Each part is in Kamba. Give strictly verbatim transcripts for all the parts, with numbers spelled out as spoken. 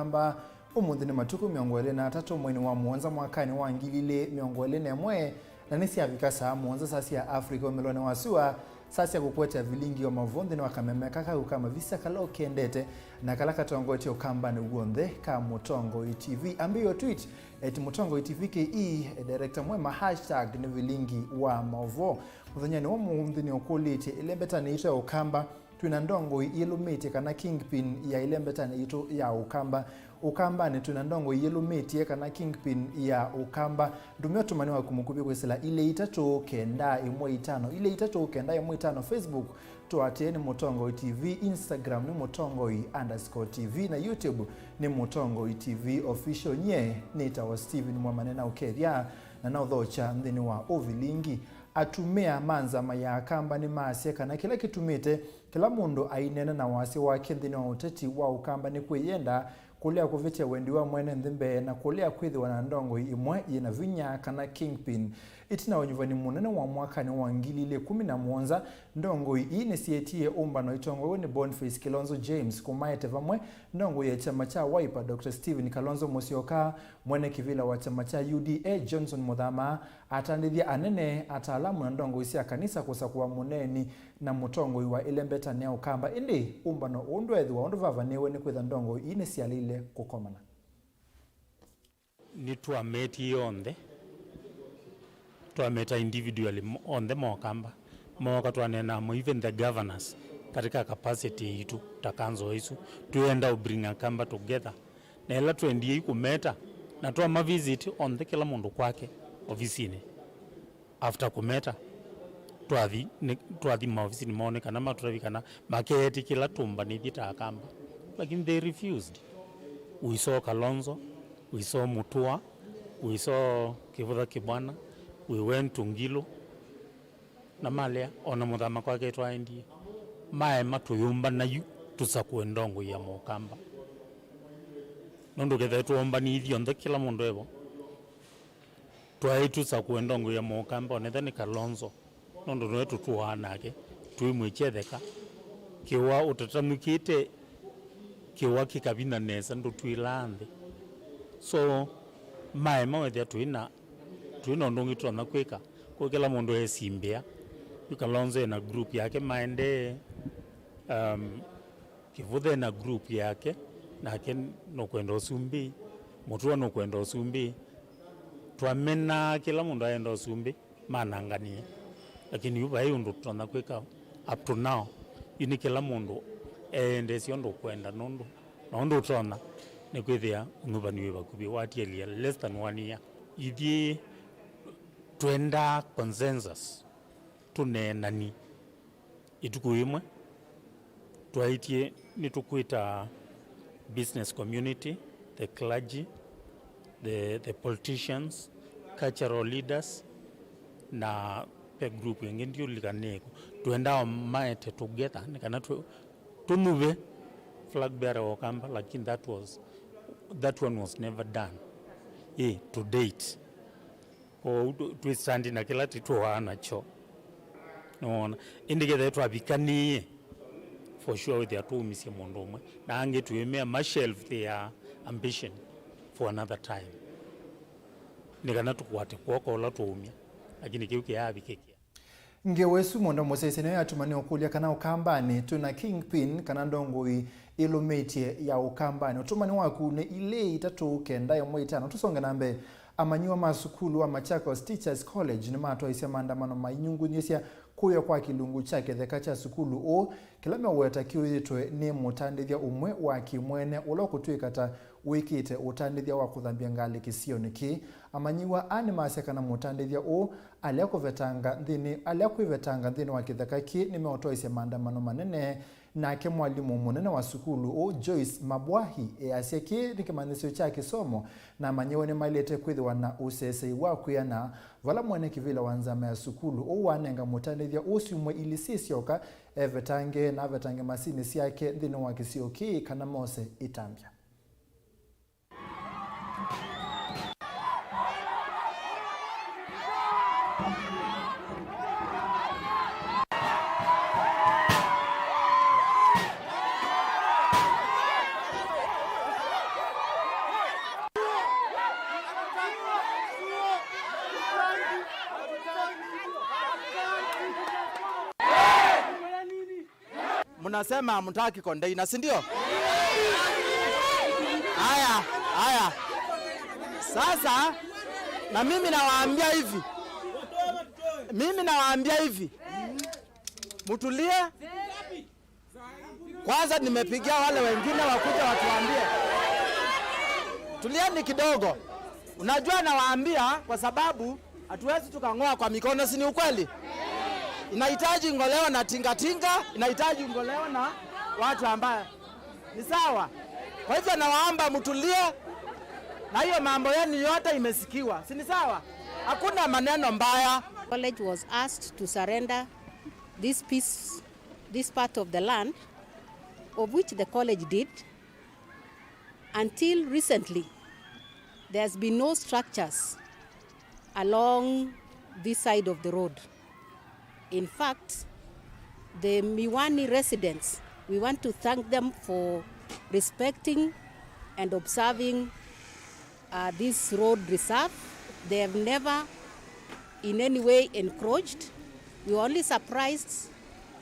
Ũkamba. Ũmũnthĩ nĩ matukũ mĩongo ĩlĩ na atatũ mweinĩ wa mũonza mwakanĩ wa ngili ilĩ mĩongo ĩlĩ na ĩmwe, na nĩsyavika saa mũonza saa sya Africa ũmĩlonĩ wa sua, saa sya kũkwetya vilingi wa maũvoo nthĩnĩ wa kameme kaka ka Ũkamba Visa kala ũkendete na kala katongoetye Ũkambanĩ w'onthe ka Mũtongoi T V. Ambĩĩa tweet at Mũtongoi T V K E, director mwema, hashtag nĩ vilingi wa maũvoo. Mũthenyanĩ wa ũmũnthĩ nĩũkũlĩtye ĩlembetanĩ yitũ ya Ũkamba, twĩ na ndongoi ĩlũmĩtye kana kingpin ya ĩlembetanĩ yitũ ya Ũkamba. Ũkambanĩ twĩ na ndongoi ĩlũmĩtye kana kingpin ya Ũkamba. Ndũmĩa ũtũmani waku mũkuvĩ kwĩsĩla ilĩ itatũ kenda ĩmwe itano, ilĩ itatũ kenda ĩmwe itano. Facebook tũatĩe nĩ Mũtongoi T V, Instagram nĩ Mũtongoi underscore T V, na YouTube nĩ Mũtongoi T V Official. Nyie nĩtawa Steven Mwamane na ũkethya na naũthokya nthĩnĩ wa ũvilingi. Atumĩa ma nzama ya Akamba nĩmaasya kana kĩla kĩtumĩte kĩla mũndũ aineena na wasya wake nthĩnĩ wa ũteti wa Ũkamba nĩ kwĩyenda, kũlea kũvĩtya wendi wa mwene nthĩ mbee, na kũlea kwĩthĩwa na ndongoi ĩmwe yĩ na vinya kana kingpin. Ĩtina wa ũnyuvani mũnene wa mwakanĩ wa ngili ilĩ kũmi na mũonza, ndongoi ii nĩsyetie ũmbano itongoew'e nĩ Boniface Kilonzo James kũmaete vamwe ndongoi ya kyama kya Wiper, Doctor Stephen Kalonzo Musyoka, mwene kĩvĩla wa kyama kya U D A, Johnson Muthama, atandĩthya anene, ataalamu na ndongoi sya kanisa kũsakũa mũneeni na mũtongoi wa ĩlembetanĩ ya Ũkamba. Ĩndĩ ũmbano ũũ ndweethĩwa ũndũ vavanĩwe nĩkwĩtha ndongoi ii nĩsyaleile kũkomana. Nĩtwametie onthe, twameta individually, mo-, onthe ma Ũkamba. Mooka twaneenaa mo, even the governors, katika capacity yitũ ta council ĩsu, twĩenda ũ bring Akamba together. Na ĩla twendie ĩ kũmeta, na twama visit onthe kĩla mũndũ kwake ovisinĩ. After kũmeta, twathi, nĩ, twathi maovisinĩ moo nĩ kana matũtavye kana makeetĩkĩla tũmbanĩthye ta Akamba. Lakini they refused. We saw Kalonzo, we saw Mutua, we saw Kivutha Kibwana, we went to Ngilu, na malea, ona Muthama kwake twaendie. Maema tũyũmbana yu, tũsakũe ndongoi ya Mũkamba. Nũndũ kethaitwe tũũmbanĩthye onthe kĩla mũndũ evo. Twaĩ tũsakũe ndongoi ya Mũkamba, onetha nĩ Kalonzo, nũndũ nĩwe tũtũaa nake, twĩmwĩkya etheka. Kĩwa ũtatanũkĩte, kĩwa kĩkavinya nesa, ndũtwĩlaa nthĩ. So, maema wethĩa twĩ na, twĩ na ũndũ ũngĩ tũtonya kwĩka, kwĩ kĩla mũndũ esimbĩa. Yu Kalonzo ena group yake maendee, um, Kĩvũthe na group yake, nake nũkwenda ũsumbĩ, Mũtua nũkwenda ũsumbĩ. Twamenaa kĩla mũndũ aenda ũsumbĩ, mananganie. Lakini yu vai ũndũ tũtonya kwĩka up to now. Yu nĩ kĩla mũndũ eendesye ũndũ ũkwenda, nũndũ na ũndũ ũtonya nĩ kwĩthĩa ũnyuvani wĩ vakuvĩ, watielya less than one year. Ithyĩ twendaa consensus, tũneenani. Ĩtukũ yĩmwe, twaĩtye nĩtũkwĩta business community, the clergy, the, the politicians, cultural leaders, na ve group ĩngĩ ndiũlika nĩkũ. Twendaa maete together, nĩ kana tũ-, tũnyuve flag bearer wa Ũkamba, lakini that was, that one was never done, eh, to date. Kwoou tũ-, twĩ stand na kĩla tũtũaa nakyo. Nĩwona? Ĩndĩ kethĩwa twavikanĩie, for sure wĩthĩa tũumisye mũndũ ũmwe. Na angĩ twĩmea ma shelve their ambition for another time. Nĩ kana tũkwate kw'oko ũla twaumya. Lakini kĩu kĩyaavikĩkĩa. Ngewa ĩsu mũndũ mũsyaĩĩsya nĩyo yatuma nĩũkũlya kana Ũkambanĩ twĩ na kingpin kana ndongoi ĩlũmĩtye ya Ũkambanĩ. Ũtũmani waku nĩ ilĩ itatũ kenda ĩmwe itano. Tũsonge na mbee. Amanyĩw'a ma sukulu wa Machakos Teachers College nĩmatwaisye maandamano mainyungunyĩsya kũya kwa kĩlungu kya kĩtheka kya sukulu ũũ, kĩla meũweta kĩũĩtwe nĩ mũtandĩthya ũmwe wa kĩmwene ũla ũkũtw'ĩka ta wĩkĩte ũtandĩthya wa kũthambya ngalĩ kĩsionĩ kĩĩ. Amanyĩw'a aa nĩmasya kana mũtandĩthya ũũ alea kũvetanga nthĩnĩ, alea kwĩvetanga nthĩnĩ wa kĩtheka kĩĩ nĩmeũtwaisye maandamano manene. Nake mwalimũ mũnene wa sukulu ũũ, Joyce Mabwahi, easya kĩĩ nĩ kĩmanyĩsyo kya kĩsomo, na amanyĩw'a nĩmaĩlĩte kwĩthĩwa na ũsesei wa kwĩana, vala mwene kĩvĩla wa nzama ya sukulu ũũ wanenga mũtandĩthya ũũ syumwa ilĩ syĩ syoka, evetange na avetange masinĩ syake nthĩnĩ wa kĩsio kĩĩ kana mose ĩtambya. Unasema hamtaki container, si ndio? Haya, haya. Sasa, na mimi nawaambia hivi. Mimi nawaambia hivi. Mtulie. Kwanza nimepigia wale wengine wakuje watuambie. Tulieni kidogo. Unajua nawaambia kwa sababu hatuwezi tukang'oa kwa mikono, si ni ukweli? Inahitaji ng'olewa na tingatinga, inahitaji ng'olewa na watu ambaye ni sawa. Kwa hivyo nawaomba mtulie, na hiyo mambo yenu yote imesikiwa, si ni sawa? Hakuna maneno mbaya. College was asked to surrender this piece, this part of the land, of which the college did. Until recently, there has been no structures along this side of the road. In fact, the Miwani residents, we want to thank them for respecting and observing, uh, this road reserve. They have never in any way encroached. We were only surprised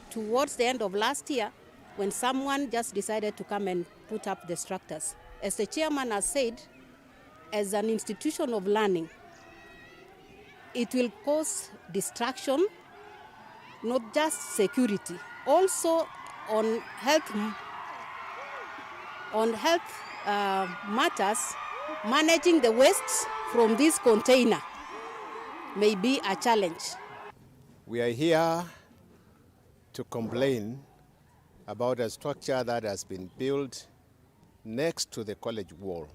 towards the end of last year when someone just decided to come and put up the structures. As the chairman has said, as an institution of learning, it will cause distraction, not just security, also on health, on health, uh, matters. Managing the wastes from this container may be a challenge. We are here to complain about a structure that has been built next to the college wall.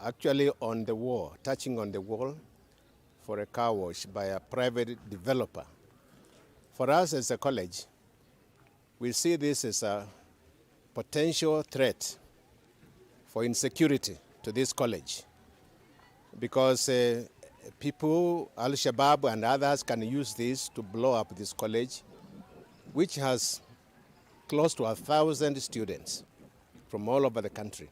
Actually on the wall, touching on the wall for a car wash by a private developer. For us as a college, we see this as a potential threat for insecurity to this college, because, uh, people, Al-Shabaab and others, can use this to blow up this college, which has close to a thousand students from all over the country.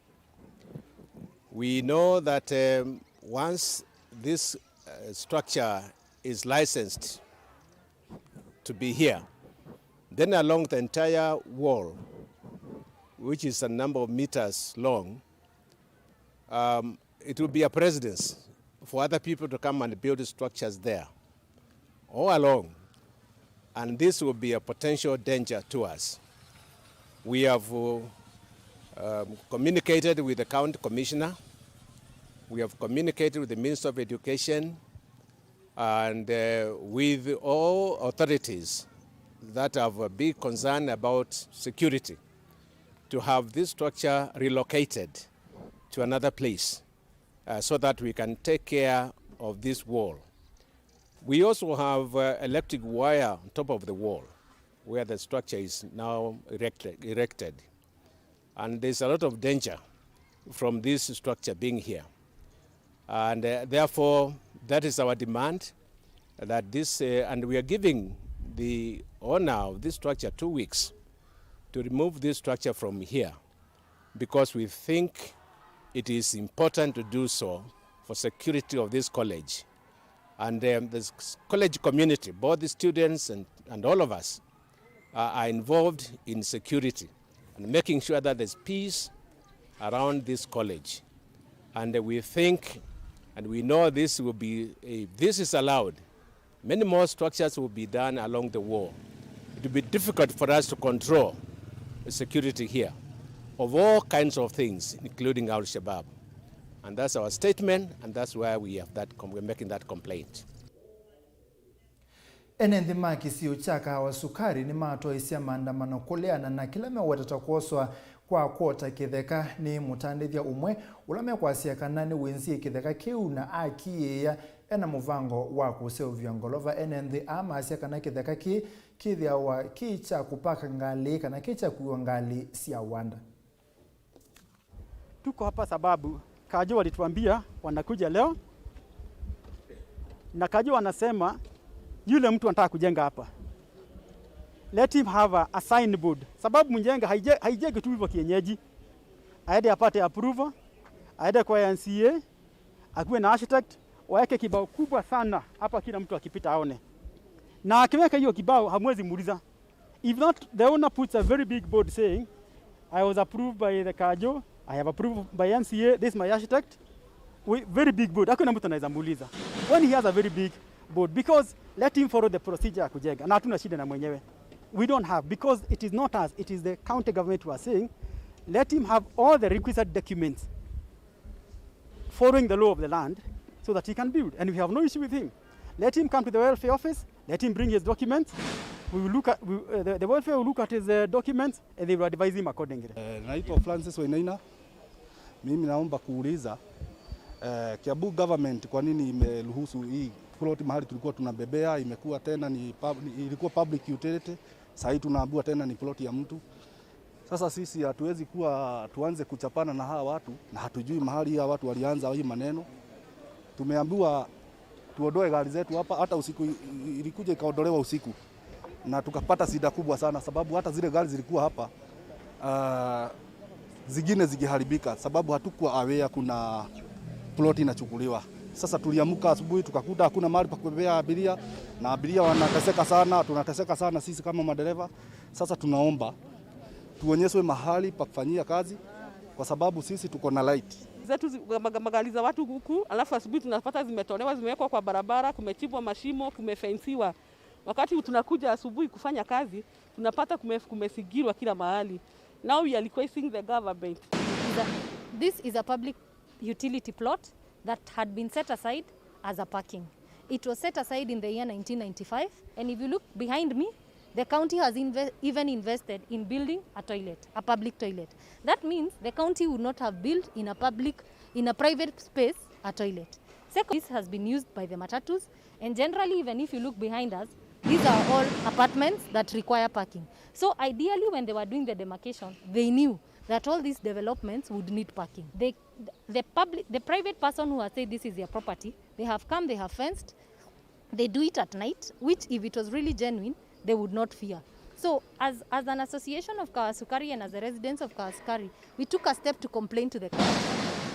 We know that, um, once this, uh, structure is licensed to be here, then along the entire wall, which is a number of meters long, um, it will be a precedence for other people to come and build structures there all along, and this will be a potential danger to us. We have, uh, um, communicated with the county commissioner, we have communicated with the Minister of Education, and, uh, with all authorities that have a big concern about security, to have this structure relocated to another place, uh, so that we can take care of this wall. We also have, uh, electric wire on top of the wall where the structure is now erected, erected. And there's a lot of danger from this structure being here. And, uh, therefore, that is our demand, that this, uh, and we are giving the owner of this structure two weeks to remove this structure from here, because we think it is important to do so for security of this college. And, um, the s-, college community, both the students and, and all of us, are, are involved in security and making sure that there's peace around this college. And, uh, we think and we know this will be, if this is allowed, many more structures will be done along the wall. It will be difficult for us to control the security here of all kinds of things, including Al-Shabaab. And that's our statement, and that's why we have that com-, we're making that complaint. Ene nthĩ ma kĩsio kya Kahawa Sukari nĩmatwaisye maandamano kũleana na kĩla mewetete kwoswa kwa kwota kĩtheka nĩ mũtandĩthya ũmwe ũla mekwasya kana nĩwĩnzie kĩtheka kĩu na akiĩĩa ena mũvango wa kũseũvya ngolova. Ene nthĩ aa maasya kana kĩtheka kĩĩ kĩthĩawa kĩ kya kũpaka ngalĩ kana kĩ kya kuiwa ngalĩ sya wanda. Tuko hapa sababu Kaju walituambia wanakuja leo, na Kaju wanasema yule mtu anataka kujenga hapa, let him have a, a signboard, sababu mjenga haije-, haijengi tu hivyo kienyeji, aende apate approval, aende kwa N C A, akuwe na architect, waweke kibao kubwa sana hapa, kila mtu akipita aone. Na akiweka hiyo kibao, hamwezi muuliza, If not, the owner puts a very big board saying, "I was approved by the Kajo, I have approved by M C A, this is my architect." We, very big board. Hakuna mtu anaweza muuliza. When he has a very big board, because let him follow the procedure ya kujenga. Na hatuna shida na mwenyewe. We don't have, because it is not us, it is the county government who are saying, let him have all the requisite documents following the law of the land so that he can build. And we have no issue with him. Let him come to the welfare office, let him bring his documents. We will look at, we, uh, the, the welfare will look at his, uh, documents and they will advise him accordingly. Eh, naitwa Francis Wainaina. Mimi naomba kuuliza, eh, Kiambu government kwa nini imeruhusu hii plot mahali tulikuwa tunabebea, imekuwa tena ni pub-, ni, ilikuwa public utility, saa hii tunaambiwa tena ni plot ya mtu. Sasa sisi hatuwezi kuwa tuanze kuchapana na hawa watu na hatujui mahali hawa watu walianza hii maneno. Tumeambiwa tuondoe gari zetu hapa, hata usiku i-, i-, ilikuja ikaondolewa usiku na tukapata shida kubwa sana, sababu hata zile gari zilikuwa hapa, ah, zingine zikiharibika, sababu hatukuwa aware kuna plot inachukuliwa. Sasa tuliamka asubuhi tukakuta hakuna mahali pa kubebea abiria, na abiria wanateseka sana, tunateseka sana sisi kama madereva. Sasa tunaomba tuonyeshwe mahali pa kufanyia kazi, kwa sababu sisi tuko na right. Zetu zi-, maga-, magari za watu huku, alafu asubuhi tunapata zimetolewa, zimewekwa kwa barabara, kumechimbwa mashimo, kumefensiwa. Wakati tunakuja asubuhi kufanya kazi, tunapata kume-, kumezingirwa kila mahali. Now we are requesting the government. Is a, this is a public utility plot that had been set aside as a parking. It was set aside in the year nineteen ninety-five, and if you look behind me, the county has inve-, even invested in building a toilet, a public toilet. That means the county would not have built in a public, in a private space, a toilet. Second, this has been used by the matatus, and generally, even if you look behind us, these are all apartments that require parking. So ideally, when they were doing the demarcation, they knew that all these developments would need parking. They, the public, the private person who has said this is their property, they have come, they have fenced, they do it at night, which if it was really genuine, they would not fear. So as, as an association of Kawasukari and as the residents of Kawasukari, we took a step to complain to the county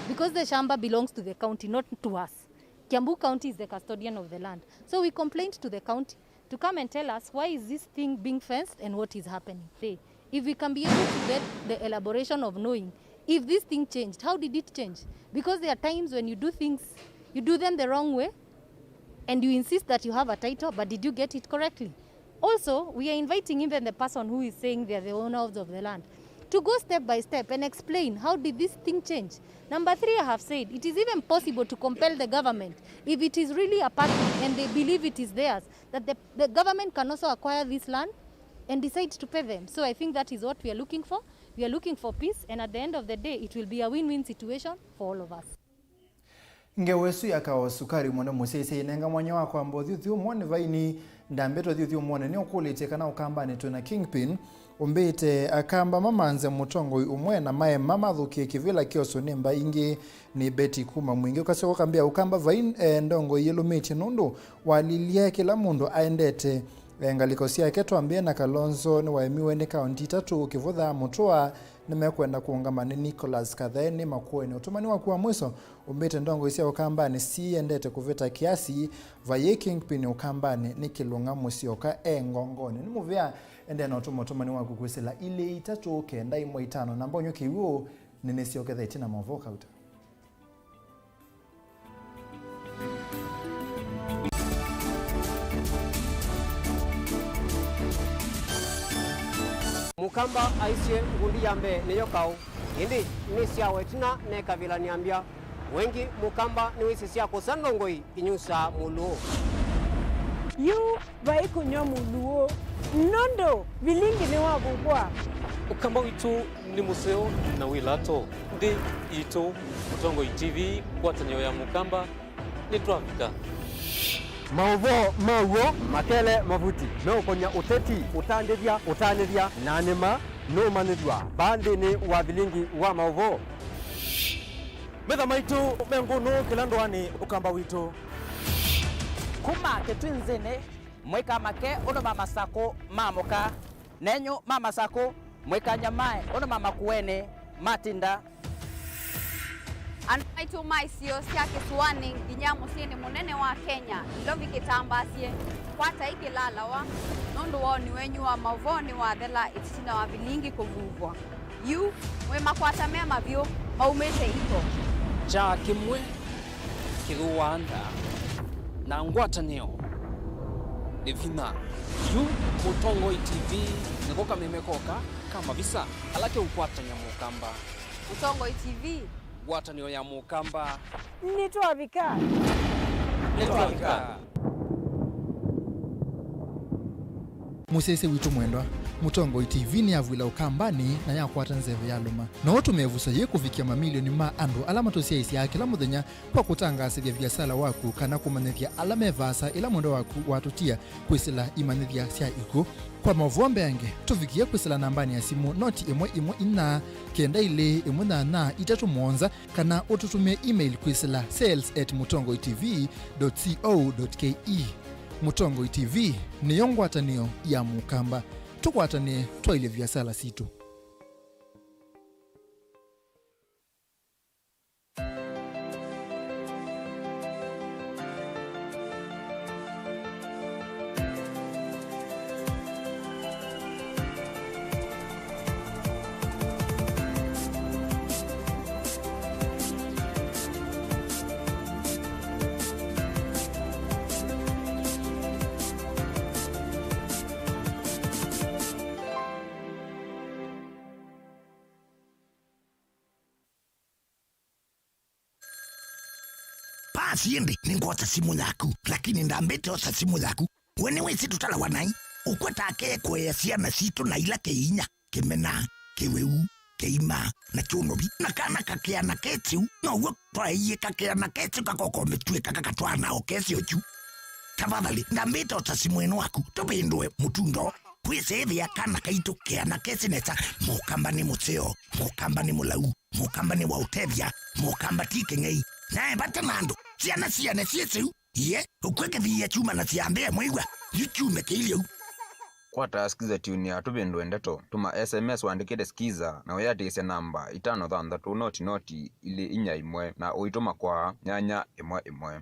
because the shamba belongs to the county, not to us. Kiambu County is the custodian of the land. So we complained to the county to come and tell us why is this thing being fenced and what is happening. Say, if we can be able to get the elaboration of knowing if this thing changed, how did it change? Because there are times when you do things, you do them the wrong way, and you insist that you have a title, but did you get it correctly? Also, we are inviting even the person who is saying they are the owners of the land to go step by step and explain how did this thing change. Number three, I have said it is even possible to compel the government, if it is really a parking and they believe it is theirs, that the, the government can also acquire this land and decide to pay them. So I think that is what we are looking for. We are looking for peace, and at the end of the day, it will be a win-win situation for all of us. Ngewa ĩsu ya Kawa Sukari mũno mũsyaĩĩsya ĩnenga mwanya wa kwamba ũthyũthyũmũonĩ vaini. Ndambĩte ũthyũthyũmũonĩ nĩũkũlĩtye kana Ũkambanĩ twĩ na kingpin. Ũmbĩte akamba mamanze mũtongoi ũmwe na maema mathũkĩe kĩvĩla kĩosũ nĩ mbaĩ ingĩ. Nĩ Betty kuma Mwingĩ. Ũkasyoka ũkambĩa Ũkamba vaini, eh, ndongoi yĩlũmĩtye nũndũ walilye kĩla mũndũ aendete, eh, ngalĩko syake. Twambĩe na Kalonzo nĩwaemiwe nĩ kaũnti itatũ, Kĩvũtha, Mũtũa, nĩmekwenda kũũngama nĩ Nicholas Kathae nĩ Makueni. Ũtũmani waku wa mwĩso ũmbĩte ndongoi sya Ũkambanĩ siendete kũvĩta kĩasi. Vayĩ kingpin Ũkambanĩ nĩ Kĩlũng'a Mũsyoka e Ngongonĩ. Nĩ mũvea, endeea na ũtũma ũtũmani waku kwĩsĩla ilĩ itatũ kenda ĩmwe itano. Namba ũnyũ kĩw'ũ nĩnĩsyokethete na maũvoo kauta. Mũkamba aisye, ngundi ya mbee nĩyo kaũ, ĩndĩ nĩ syawa ĩtina nekavĩla nĩambya. Wengi Mũkamba nĩwĩsĩ sya kũsa ndongoi inyusaa mũlũũ. Yu vai kũnyw'a mũlũũ, nũndũ vilingi nĩwavukwa. Ũkamba witũ nĩ mũseo na wĩ lato. Nthĩ yitũ, Mũtongoi T V, ngwatanĩo ya Mũkamba, nĩtwavika. Maũvoo ma w'o makele mavuti meũkony'a ũteti, ũtandĩthya, ũtanĩthya, na nĩma nũũmanyĩthw'a vaa nthĩnĩ wa vilingi wa maũvoo. Metha maitũ me ngũnũ kĩla ndũanĩ, Ũkamba witũ. Kuma Kĩtwinzĩnĩ, mũikamake ũndũ ma Masakũ maamũka. Nenyu ma Masakũ, mũikanyamae ũndũ ma Makueni matinda. Andũ maitũ ma isio sya kĩsũanĩ nginya mũsyĩnĩ mũnene wa Kenya, Nairobi kĩtambaasye, kwatai kĩlalawa, nũndũ woni wenyu wa maũvoo nĩwathela ĩtina wa vilingi kũvuvwa. Yu mwĩ makwata me mavyũ maumĩte iko. Kyaa kĩmwe kĩthũaa nda, na ngwatanĩo nĩ vinya. Yu Mũtongoi T V nĩko kameme koka ka mavisa ala keũkwatany'a Mũkamba. Mũtongoi T V. Ngwatanĩo ya Mũkamba. Nĩtwavika. Nĩtwavika. Mũsyaĩĩsya witũ mwendwa, Mũtongoi T V nĩyavw'ĩla Ũkambanĩ na yakwata nzeve yalũma. No ũtũme ĩvuso yĩĩ kũvikĩa mamilioni ma andũ ala matũsyaĩĩsyaa kĩla mũthenya kwa kũtangaasĩthya viasala waku kana kũmanyĩthya ala me vaasa ĩla mwendwa waku watũtia kwĩsĩla imanyĩthya sya ikw'ũ. Kwa maũvoo mbeange, tũvikĩe kwĩsĩla nambanĩ ya simũ noti ĩmwe ĩmwe inya kenda ilĩ ĩmwe nyanya itatũ mũonza, kana ũtũtũmĩe email kwĩsĩla sales at mũtongoi T V dot co dot K E. Mũtongoi T V nĩyo ngwatanĩo ya Mũkamba. Tũkwatanĩe twaĩlye viasala sitũ. Pasi ĩndĩ nĩngwota simũ yaku, lakini ndambĩte osa simũ yaku. We nĩwĩsĩ tũtalawa naĩ? Ũkwata ake kũea syana sitũ na ila kĩinya, kĩmena, kĩwĩu, kĩima, na kyũnovi, na kana kakĩana kĩtĩu, now'o twaeie kakĩana kĩtĩu kakokomĩtw'ĩka kakatwaana o kĩsĩ ũkyu. Tafadhali, ndambĩte osa simũ ĩno waku, tũvĩndũe mũtundo. Kwĩsĩĩthĩa kana kaitũ kĩana kĩsĩ nesa, Mũkamba nĩ mũseo, Mũkamba nĩ mũlau. Mũkamba nĩ wa ũtethya, Mũkamba ti kĩng'ei. Nae vata na andũ, syana syana syĩsĩu, iye, ũkw'e kĩthiia kyuma na syambĩa mwĩw'a, yu kyume kĩilyĩ ũu. Kwata Skiza Tune ya Tũvĩndũe Ndeto, tũma S M S wandĩkĩte Skiza na ũyatĩĩsya namba itano thanthatũ noti noti ilĩ inya ĩmwe na ũitũma kwa nyanya ĩmwe ĩmwe.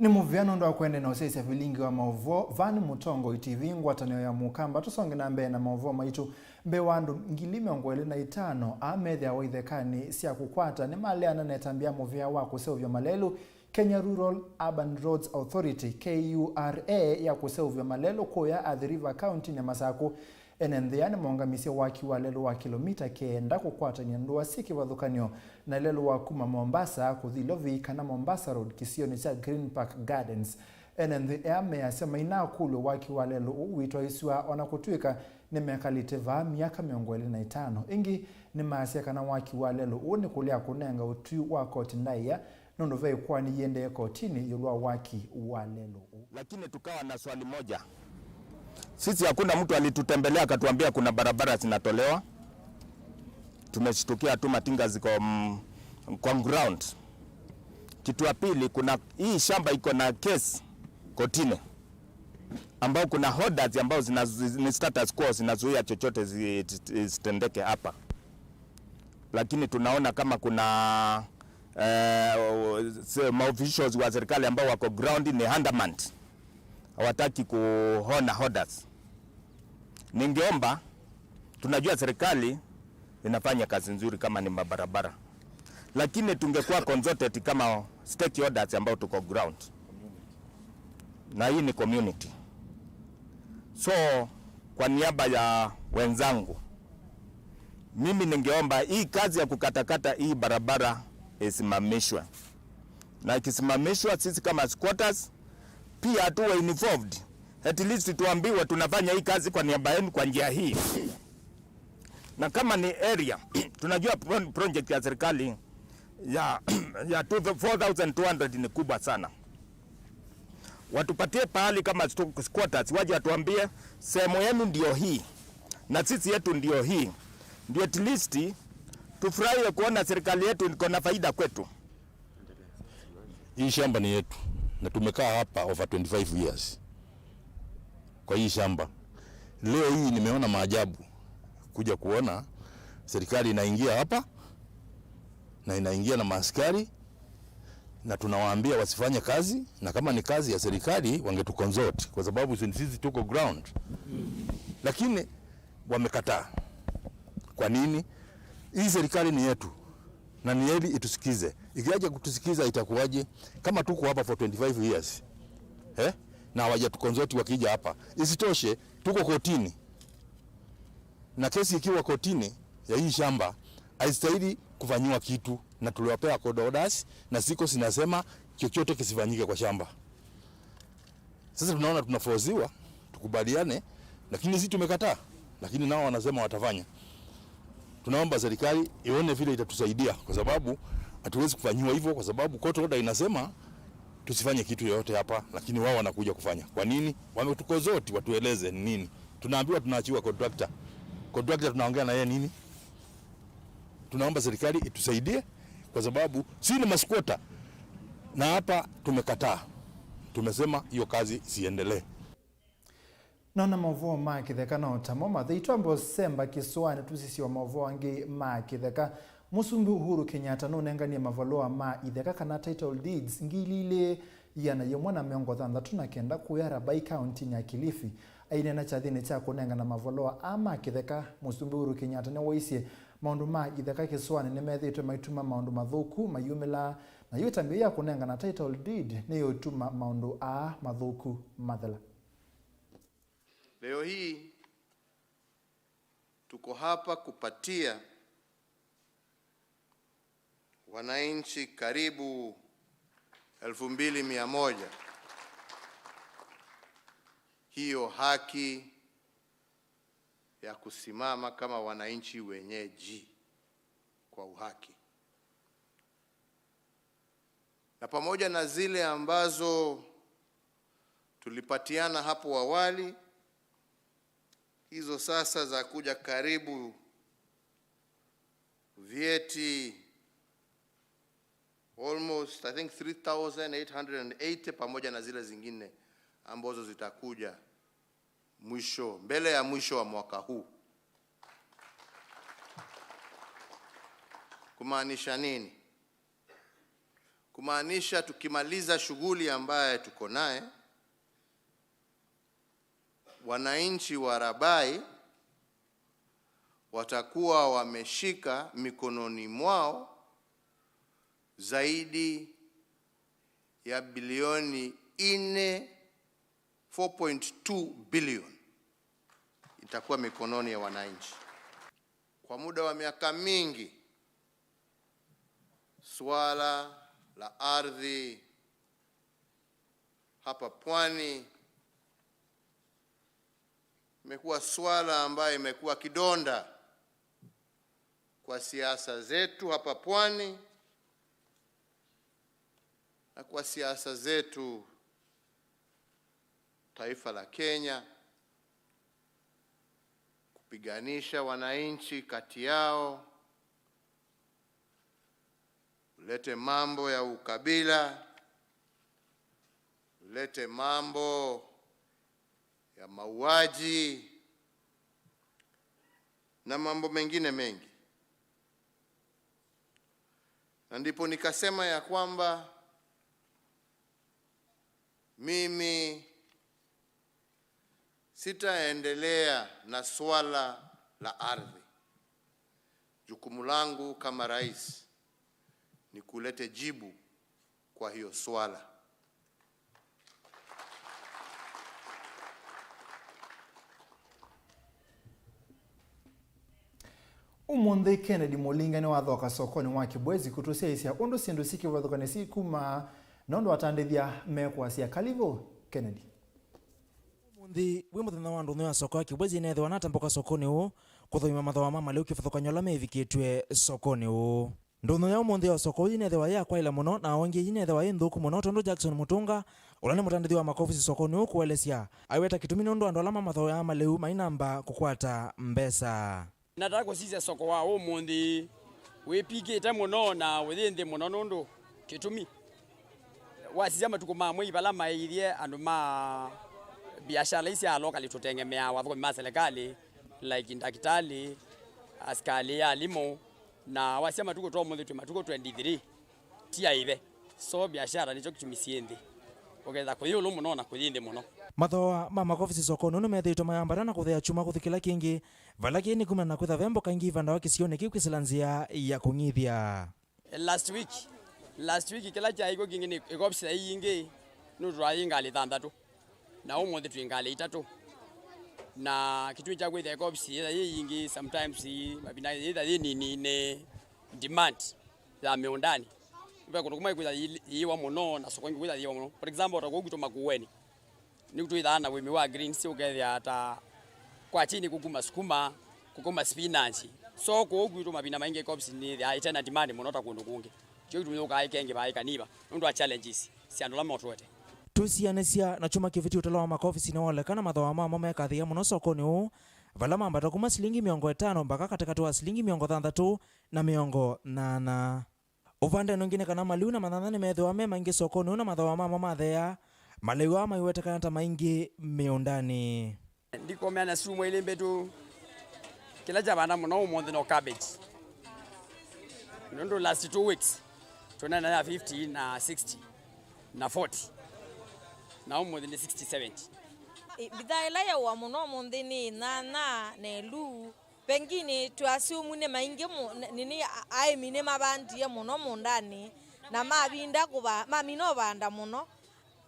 Nĩ mũvea nũndũ wa kũendeea na ũsyaĩĩsya vilingi wa maũvoo. Vaa nĩ Mũtongoi T V, ngwatanĩo ya Mũkamba. Tũsonge na mbee na maũvoo maitũ. Mbee wa andũ ngili mĩongo ĩlĩ na itano aa methĩawa ithekanĩ sya kũkwata nĩmaleana na ĩtambya ya mũvea wa kũseũvya malelũ, Kenya Rural Urban Roads Authority, K U R A, ya kũseũvya malelũ kũya Athi River kaũntĩnĩ ya Masakũ. Ene nthĩ aa nĩmaũngamisye waki wa lelũ wa kĩlomita kenda kũkwatany'a ndũa syĩ kĩvathũkany'o na lelũ wa kuma Mombasa kũthi Lovi kana Mombasa Road kĩsionĩ kya Green Park Gardens. Ene nthĩ aa measya mainakũlw'a waki wa lelũ ũũ wĩtwaĩĩsw'a, o na kũtw'ĩka nĩmekalĩte vaa myaka mĩongo ĩlĩ na ĩtano. Ĩngĩ, nĩmaasya kana waki wa lelũ ũũ nĩ kũlea kũnenga ũtwi wa koti ndaĩa, nũndũ ve ĩkoani yĩendee kotinĩ ĩũlũ wa waki wa lelũ ũũ. Lakini tukawa na swali moja. Sisi, hakuna mtu alitutembelea akatuambia kuna barabara zinatolewa. Tumeshtukia tu matinga ziko, mm, kwa ground. Kitu ya pili, kuna hii shamba iko na case kotini, ambao kuna orders ambao zina, ni status quo, zinazuia chochote zi-, zitendeke hapa. Lakini tunaona kama kuna, eh, se-, maofficials wa serikali ambao wako ground ni undermanned. Hawataki kuona orders. Ningeomba, tunajua serikali inafanya kazi nzuri kama ni mabarabara, lakini tungekuwa consulted kama stakeholders ambao tuko ground, na hii ni community. So, kwa niaba ya wenzangu, mimi ningeomba hii kazi ya kukatakata hii barabara isimamishwe, na ikisimamishwa, sisi kama squatters pia tuwe involved. At least tuambiwe tunafanya hii kazi kwa niaba yenu kwa njia hii. Na kama ni area, tunajua pro-, project ya serikali ya, ya two, four thousand two hundred ni kubwa sana. Watupatie pahali kama stu-, squatters, waje watuambie sehemu yenu ndio hii na sisi yetu ndio hii. Ndio at least tufurahie kuona serikali yetu iko na faida kwetu. Hii shamba ni yetu. Na tumekaa hapa over twenty-five years kwa hii shamba. Leo hii nimeona maajabu kuja kuona serikali inaingia hapa na inaingia na maaskari, na tunawaambia wasifanye kazi, na kama ni kazi ya serikali wangetuconsult, kwa sababu si-, sisi tuko ground. Lakini wamekataa. Kwa nini? Hii serikali ni yetu na ni heri itusikize. Ikiacha kutusikiza itakuwaje? Kama tuko hapa for twenty-five years, eh, na hawajatuconsult wakija hapa, isitoshe tuko kotini, na kesi ikiwa kotini ya hii shamba haistahili kufanyiwa kitu, na tuliwapea court orders na ziko zinasema chochote kisifanyike kwa shamba. Sasa tunaona tunaforsiwa tukubaliane, lakini sisi tumekataa, lakini nao wanasema watafanya. Tunaomba serikali ione vile itatusaidia, kwa sababu hatuwezi kufanyiwa hivyo, kwa sababu court order inasema tusifanye kitu yoyote hapa, lakini wao wanakuja kufanya. Kwa nini? Wametuconsult, watueleze ni nini. Tunaambiwa tunaachiwa contractor. Contractor tunaongea na yeye nini? Tunaomba serikali itusaidie, kwa sababu si ni masquatter, na hapa tumekataa. Tumesema hiyo kazi siendelee. Nona maũvoo ma kĩtheka no tamo mathei. Twambe ũsemba kĩsũanĩ tũsisye maũvoo angĩ ma kĩtheka. Mũsumbĩ Uhuru Kenyatta nũnenganie mavalũa ma itheka kana title deeds ngili ilĩ ĩana yĩmwe na mĩongo thanthatũ na kenda kũya Rabai, kaũntĩnĩ ya Kilifi. Aineena kyathĩnĩ kya kũnengana mavalũa aa ma kĩtheka, Mũsumbĩ Uhuru Kenyatta nĩwaisye maũndũ ma itheka kĩsũanĩ nĩmethĩĩtwe maituma maũndũ mathũku mayumĩla, na yu ĩtambya ya kũnengana title deed nĩyũtuma maũndũ aa mathũku mathela. Leo hii tuko hapa kupatia wananchi karibu elfu mbili mia moja hiyo haki ya kusimama kama wananchi wenyeji kwa uhaki. Na pamoja na zile ambazo tulipatiana hapo awali, hizo sasa za kuja karibu vyeti almost, I think, three thousand eight hundred and eighty, pamoja na zile zingine ambazo zitakuja mwisho, mbele ya mwisho wa mwaka huu. Kumaanisha nini? Kumaanisha tukimaliza shughuli ambaye tuko naye, wananchi wa Rabai watakuwa wameshika mikononi mwao zaidi ya bilioni nne, four point two billion itakuwa mikononi ya wananchi. Kwa muda wa miaka mingi, suala la ardhi hapa pwani imekuwa suala ambayo imekuwa kidonda kwa siasa zetu hapa pwani na kwa siasa zetu taifa la Kenya, kupiganisha wananchi kati yao, ulete mambo ya ukabila, ulete mambo ya mauaji na mambo mengine mengi. Na ndipo nikasema ya kwamba mimi sitaendelea na swala la ardhi. Jukumu langu kama rais ni kulete jibu kwa hiyo swala. Ũmũnthĩ Kennedy Mũlinga nĩwathoka sokonĩ wa Kibwezi kũtũsyaĩĩsya ũndũ syĩndũ syĩ kĩvathũkanĩo syĩkuma na ũndũ atandĩthya mekwasya. Kalivu, Kennedy. Ũmũnthĩ wĩ mũthenya wa ndũnyũ ya soko ya Kibwezi, nĩneethĩwa natambũka sokonĩ ũũ kũthũima mathooa ma malĩu kĩvathũkanĩo ala meĩvikĩtw'e sokonĩ ũũ. Ndũnyũ ya ũmũnthĩ ya soko ũyũ yĩneethĩwa yĩ ya kwaĩla mũno, na o ĩngĩ yĩneethĩwa yĩ nthũku mũno, tondũ Jackson Mũtũnga, ũla nĩ mũtandĩthi wa makovisi sokonĩ ũũ, kũelesya, aiweta kĩtumi nũndũ andũ ala mamathooaa malĩu mainamba kũkwata mbesa. Nataka kũsisya soko wa ũmũnthĩ wĩpikĩte mũno na ũyĩ nthĩ mũno, nũndũ kĩtumi Wasisya matukũ ma mwei vala maĩthye andũ ma biashara ii sya locally tũtengemeaa athũkũmi ma serikali, like ndakitali, asikalĩ, alimũ, na wasisya matukũ ta ũmũnthĩ twĩ matukũ twenty-three ti aĩve. So biashara nĩkyo kĩtumi syĩ nthĩ. Ũketha kũyĩ ĩũlũ mũno na kũyĩ nthĩ mũno. Mathooa ma makovisi sokonĩ ũũ nĩmethĩĩtwe mayambatana kũthea kyuma kũthi kĩla kĩngĩ, vala kĩĩ nĩ kumana na kwĩtha ve mboka ingĩ ivandawa kĩsionĩ kĩu kwĩsĩla nzĩa ya kũng'ithya. Last week, last week kĩla kyaĩ kw'o kĩngĩ nĩ ĩkovisi yaĩ yingĩ, nũndũ twaĩ ngalĩ thanthatũ, na ũmũnthĩ twĩ ngalĩ itatũ. Na kĩtumi kya kwĩthĩa ĩkovisi yĩtha yĩ yingĩ, sometimes mavinda yĩtha yĩ nini nĩ demand ya mĩũndanĩ. Ve kũndũ kũmwe kwĩtha yĩ-, yĩwa mũno, na soko ingĩ kwĩtha yĩwa mũno. For example, ta kũu kwitũ Makueni, nĩku twĩthaa na ũĩmi wa greens, ũkethĩa ta kwa chini kũkuma sukuma, kũkuma spinach. So kũu kwitũ mavinda maingĩ ĩkovisi nĩthĩaa ĩte na demand mũno ta kũndũ kũngĩ. Kyo kĩtumi yũkaa ĩkengĩvaa ĩkaniva nũndũ wa challenges sya andũ ala motũete. Twĩsianĩsya na kyumwa kĩvĩtu, ũtalo wa makovisi nĩwolekana mathooa mamo mekathĩĩa mũno sokonĩ ũũ, vala mambata kuma silingi mĩongo ĩtano mbaka katĩkatĩ wa silingi mĩongo thanthatũ na mĩongo nyanya. Ũvandenĩ ũngĩ nĩ kana malĩu na manyanya nĩmethĩwa me maingĩ sokonĩ ũũ na mathooa mamo matheea, malĩu aa maiwetekana ta maingĩ mĩũndanĩ. Ndikũmea na syumwa ilĩ mbĩtu, kĩla kyavanda mũno ũmũnthĩ no cabbage. Nũndũ last two weeks tũneena ya fifty na sixty na forty, na ũmũnthĩ nĩ sixty seventy. Ĩ, mbithaa ĩla yaũa mũno ũmũnthĩ nĩ nyanya na ĩluu. Pengine tũassume nĩ maingĩ mũ-, n-, nini a-, aĩmi nĩmavandie mũno mũũndanĩ, na mavinda kũva-, mamina ũvanda mũno,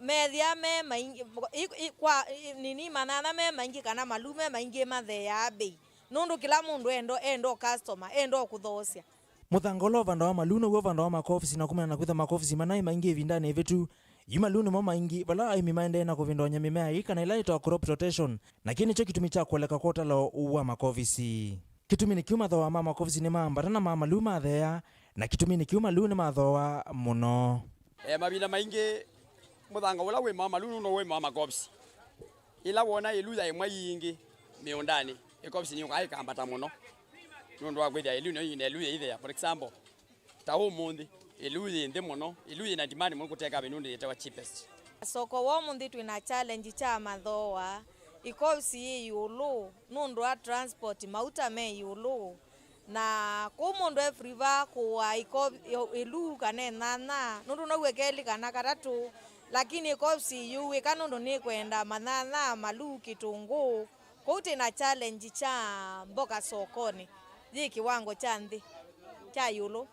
methĩa me maingĩ, i-, i-, kwa, i-, nini, manyanya me maingĩ kana maluu me maingĩ matheeaa mbei, nũndũ kĩla mũndũ enda, enda o customer, enda o kũthoosya. Mũthanga ũla ũvandawa maluu now'o ũvandawa makovisi, na kumana na kwĩtha makovisi manaĩ maingĩ ĩvindanĩ ĩvĩtu, yu maluu nĩmo maingĩ, vala aĩmi maendee na kũvindany'a mĩmea ĩĩ kana ĩla yĩtawa crop rotation, na kĩĩ nĩkyo kĩtumi kya kũoleka kwa ũtalo wa makovisi. Kĩtumi nĩ kĩu mathooa ma makovisi nĩmaambata na ma maluu matheea, na kĩtumi nĩ kĩu maluu nĩmathooa mũno. E, mavinda maingĩ mũthanga ũla wĩmawa maluu nũndũ wĩmawa makovisi. Ĩla woona ĩluu ya ĩmwe yĩ yingĩ mĩũndanĩ, ĩkovisi nĩyũkaa ĩkambata mũno nũndũ wa kwĩthĩa ĩluu nĩyo yĩna ĩluu yĩithea. For example, ta ũmũnthĩ, ĩluu yĩ nthĩ mũno, ĩluu yĩna demand mũno kũte cabbage nũndũ yĩtawa cheapest. Soko wa ũmũnthĩ twĩ na challenge kya mathooa, ĩkovisi yĩ ĩũlũ nũndũ wa transport, mauta me ĩũlũ. Na kũu mũndũ e free va kũaa ĩko-, ĩluu kana ĩnyanya, nũndũ no ũe kelĩ kana katatũ, lakini ĩkovisi yĩũĩka nũndũ nĩkwenda manyanya, maluu, kĩtũngũũ. Kũu twĩ na challenge kya mboka sokonĩ yĩ kĩwango kya nthĩ, kya ĩũlũ.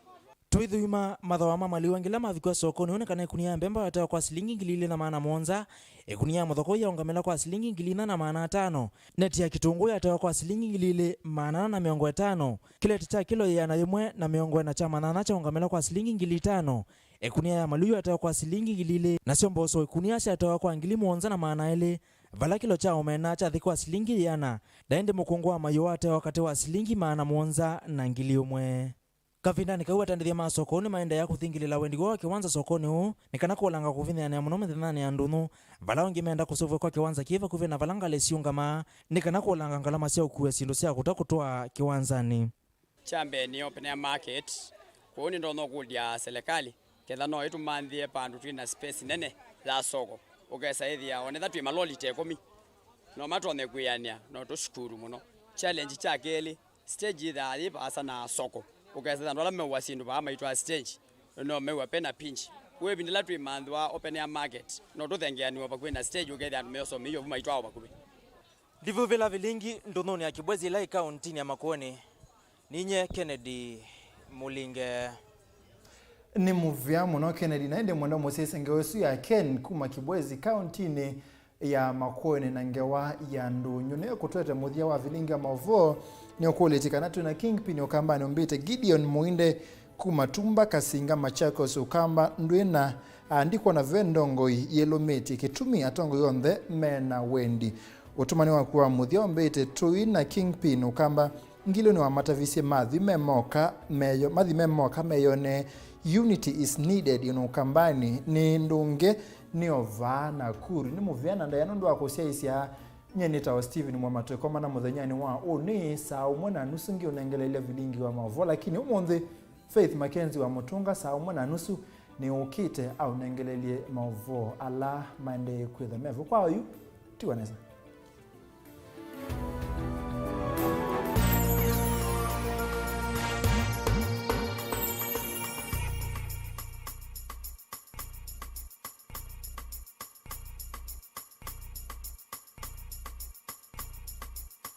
Twĩthũima mathooa ma malĩu angĩ ala mavikwa sokonĩ ũũ nĩ kana ĩkunia ya mbemba yatewa kwa silingi ngili ilĩ na maana mũonza, ĩkunia ya mũthoko yaũngamĩla kwa silingi ngili inya na maana atano, neti ya kĩtũngũũ yatewa kwa silingi ngili ilĩ maana ana na mĩongo ĩtano, kĩleti kya kĩlo ĩana yĩmwe na mĩongo ĩna kya manyanya kyaũngamĩla kwa silingi ngili itano, ĩkunia ya maluu yatewa kwa silingi ngili ilĩ, nasyo mboso ĩkunia syatewa kwa ngili mũonza na maana elĩ, vala kĩlo kya omena kyathi kwa silingi ĩana, na ĩndĩ mũkũngũ wa mayũ watewa katĩ wa silingi maana mũonza na ngili ũmwe. Kavindanĩ kau, atandĩthya ma soko ũũ nĩmaendeea kũthingĩlĩla wendi woo wa kĩwanza sokonĩ ũũ nĩ kana kũolanga kũvinyĩanĩa mũno mĩthenyanĩ ya ndũnyũ, vala angĩ menda kũseũvw'a kwa kĩwanza kĩ vakuvĩ na vala ngalĩ siũngamaa nĩ kana kũolanga ngalama sya ũkua syĩndũ sya kũta kũtwaa kĩwanzanĩ. Kya mbee nĩ open air market. Kwoou nĩndonya ũkũlya selekalĩ ketha no ĩtũmanthĩe vandũ twĩ na space nene ya soko, ũkesa ĩthĩa onetha twĩ maloli ta ĩkũmi no matonye kwĩanĩa no tũsukuru mũno. Challenge kya kelĩ, stage yĩthaa yĩ vaasa na soko, ũkesa andũ ala meũa syĩndũ vaa maitwaa stage no meũa pena pinch. Kwoou ĩvinda ĩla twĩmanthĩwa open air market no tũthengeanĩwe vakuvĩ na stage, ũkethĩa andũ meũsomia vu maitwaa o vakuvĩ. Ndivuvĩla vilingi ndũnyũnĩ ya Kibwezi ĩla ĩ kaũntinĩ ya Makueni. Ninye Kennedy Mũlinge. Nĩ mũvea mũno Kennedy, na ĩndĩ mwenda mũsyaĩĩsya ngewa ĩsu ya Ken kuma Kibwezi kaũntinĩ ya Makueni na ngewa ya ndũnyũ. Nĩyo kũtwete mũthya wa vilingi wa maũvoo. Nĩũkũlĩtye kana twĩ na kingpin ũkambanĩ ũmbĩte Gideon Mũinde kuma Tumba, Kasinga, Machakos, ũkamba ndwĩna andĩkwa na ve ndongoi yĩlũmĩtye kĩtumi atongoi onthe me na wendi. Ũtũmani waku wa mũthya ũmbĩte tũi na kingpin ũkamba ngilĩ nĩwamatavisye mathi me moka meyo, mathi me moka meyonee. Unity is needed in Ukambani. Nĩ ndũnge nĩ ovaa Nakuru. Nĩ mũvea na ndaĩa nũndũ wa kũsyaĩĩsya. Nyie nĩtawa Stephen Mwema, twĩkomana mũthenyanĩ wa ũnĩ saa ũmwe na nusu ngĩũnengeleile vilingi wa maũvoo, lakini ũmũnthĩ Faith Mackenzie wa Mũtũnga saa ũmwe na nusu Nĩũkĩte aũnengelelye maũvoo ala maendee kwĩtha mevo kwa oyu. Tiwa nesa.